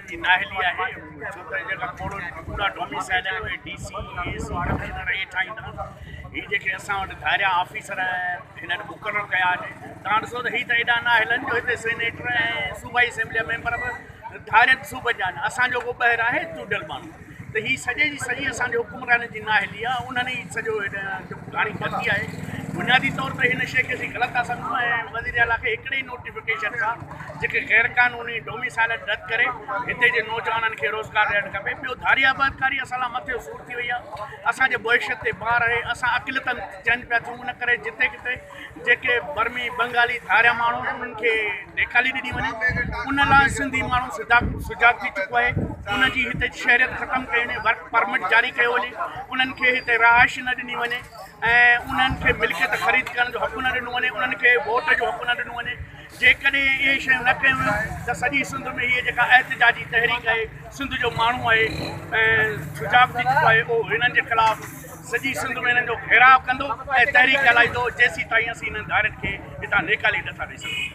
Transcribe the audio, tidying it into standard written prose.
جي نااهلي آهي ڇو ته جيڪا ڪوڙا ڊوميسائل آهن اهي ڊي سي اي سي ڪمشنر اهي ٺاهيندا آهن. هي جيڪي اسان وٽ ڌاريا آفيسر هنن مقرر ڪيا آهن، توهان ڏسو ته هي ته ايڏا نااهل آهن جو هتي سينيٽر ۽ صوبائي اسيمبلي جا ميمبر به ڌارين صوبن جا آهن. اسان جو ڪو ٻاهر آهي چونڊيل ماڻهو؟ ته هي سڄي جي سڄي اسان جي حڪمرانن جي نااهلي آهي، انهن ئي سڄو گهاڻي ڌتي آهي. بنيادي طور تي هن شيء کي اسين غلط ٿا سمجهون ۽ وزير اعليٰ کي هڪڙي ئي نوٽيفڪيشن سان جيڪي غير قانوني ڊوميسائل رد ڪري هتي جي نوجوانن کي روزگار ڏيڻ کپي. ٻيو ڌاري آبادڪاري اسان لاء مٿي جو سور ٿي وئي آهي، اسان جي معيشت تي بار آهي، اسان اقليتن چئن پيا ٿيون، ان ڪري جتي ڪٿي جيڪي برمي، بنگالي، ڌاريا ماڻهو آهن انهن کي نيڪالي ڏني وڃي. ان لاء سنڌي ماڻهو سجاڳ ٿي چڪو آهي. انهن جي هتي شهريت ختم ڪئي وڃي، ورڪ پرمٽ جاري ڪيو وڃي، انهن کي هتي رهائش نه ڏني وڃي ۽ انهن کي ملڪيت خريد ڪرڻ جو حق نه ڏنو وڃي، انهن کي ووٽ جو حق نه ڏنو وڃي. جيڪڏهن اهي شيون نه ڪيون ويون ته سڄي سنڌ ۾ هيء جيڪا احتجاجي تحريڪ آهي، سنڌ جو ماڻهو آهي ۽ سجاڳ ٿي چڪو آهي، اهو هنن جي خلاف سڄي سنڌ ۾ هنن جو گهيراء ڪندو ۽ تحريڪ هلائيندو، جيسين تائين اسين هنن ڌارين کي هتان نيڪالي نٿا ڏئي سگهون.